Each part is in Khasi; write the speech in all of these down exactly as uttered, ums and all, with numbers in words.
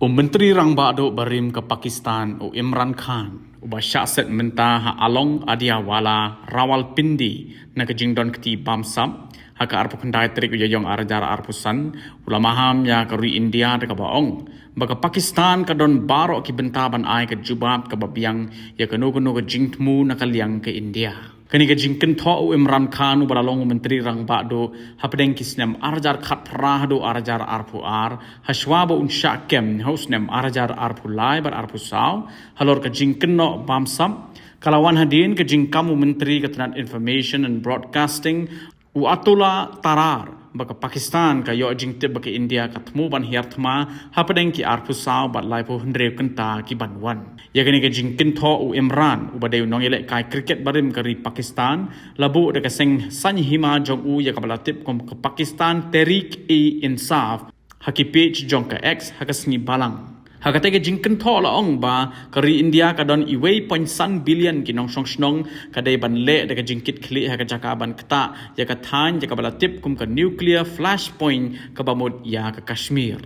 U Myntri Rangbah Duh barim ka Pakistan, u Imran Khan, uba shah set mynta ha Along Adiawala, Rawalpindi, na ka jingdon kti bamsap ha ka arphew khyndai tarik u Ïaïong arhajar arphew san, u la maham ïa ka ri India da kaba ong ba ka Pakistan ka don baroh ki bynta ban ai ka jubab kaba biang ïa kano kano ka jingthmu na ka liang ka India. Kane ka jingkynthoh u Imran Khan, uba la long u Myntri Rangbah Duh hapdeng ki snem arhajar khatphra haduh arhajar arphew ar, hashwa ba un shah kem ha u snem arhajar arphew lai bad arphew saw, halor ka jingkynnoh bamsap, ka la wan hadien ka jingkam u Myntri ka tnat Information and Broadcasting, u Attaullah Tarar, ba ka Pakistan ka ïoh jingtip ba ka India ka thmu ban hiar thma hapdeng ki arphew saw bad laiphew hynriew kynta ki ban wan. Ïa kane ka jingkynthoh u Imran, uba dei u nongïalehkai cricket barim ka ri Pakistan, la buh da ka seng saiñ hima jong u ïa kaba la tip kum ka Pakistan Tehreek-e-Insaf ha ki page jong ka X ha ka sngi Balang. Ha katei ka jingkynthoh la ong ba ka ri India ka don uwei point san billion ki nongshong shnong, ka dei ban leh da ka jingkit khlieh ha ka jaka ban ktah ïa ka thaiñ ïa kaba la tip kum ka nuclear flashpoint kaba mut ïa ka Kashmir.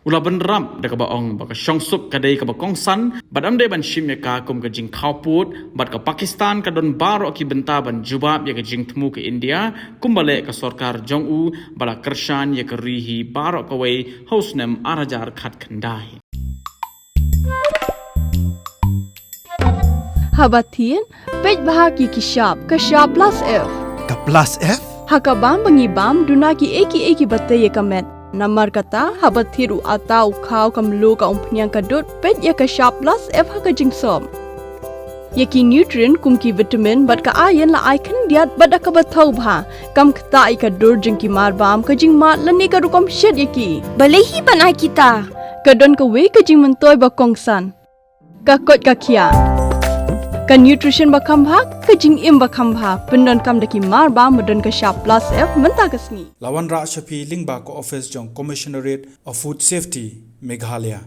U la bynrap da kaba ong ba ka shongsuk ka dei kaba kongsan bad ym dei ban shim ïa ka kum ka jingkhawpud, bad ka Pakistan ka don baroh ki bynta ban jubab ïa ka jingthmu ka India, kumba leh ka sorkar jong u ba la kyrshan ïa ka ri hi baroh kawei ha u snem arhajar khatkhyndai. Haba thied, peit bha ki ki shap, ka shap plus F. Ka plus F? Ha ka bam ba ngi bam, duna ki ei ki ei kiba tei ïa ka met. Namar kata, haba thied u atta, u khaw, ka mluh, ka umphniang, ka dud, peit ïa ka shap plus F ha ka jingsop. Ïa ki nutrient kum ki vitamin bad ka iron la ai khyndiat bad da kaba thaw bha. Kam ktah ïa ka dur jong ki marbam, ka jingmad lane ka rukom shet ïa ki. Balei hi ban ai kita? Ka don kawei ka jingmyntoi ba kongsan. Ka koit ka khiah. Ka nutrition ba kham bha, ka jingim ba kham bha. Pyndonkam da ki marbam ba don ka shap plus F mynta ka sngi. La wanrah sha phi lyngba ka office jong Commissionerate of Food Safety, Meghalaya.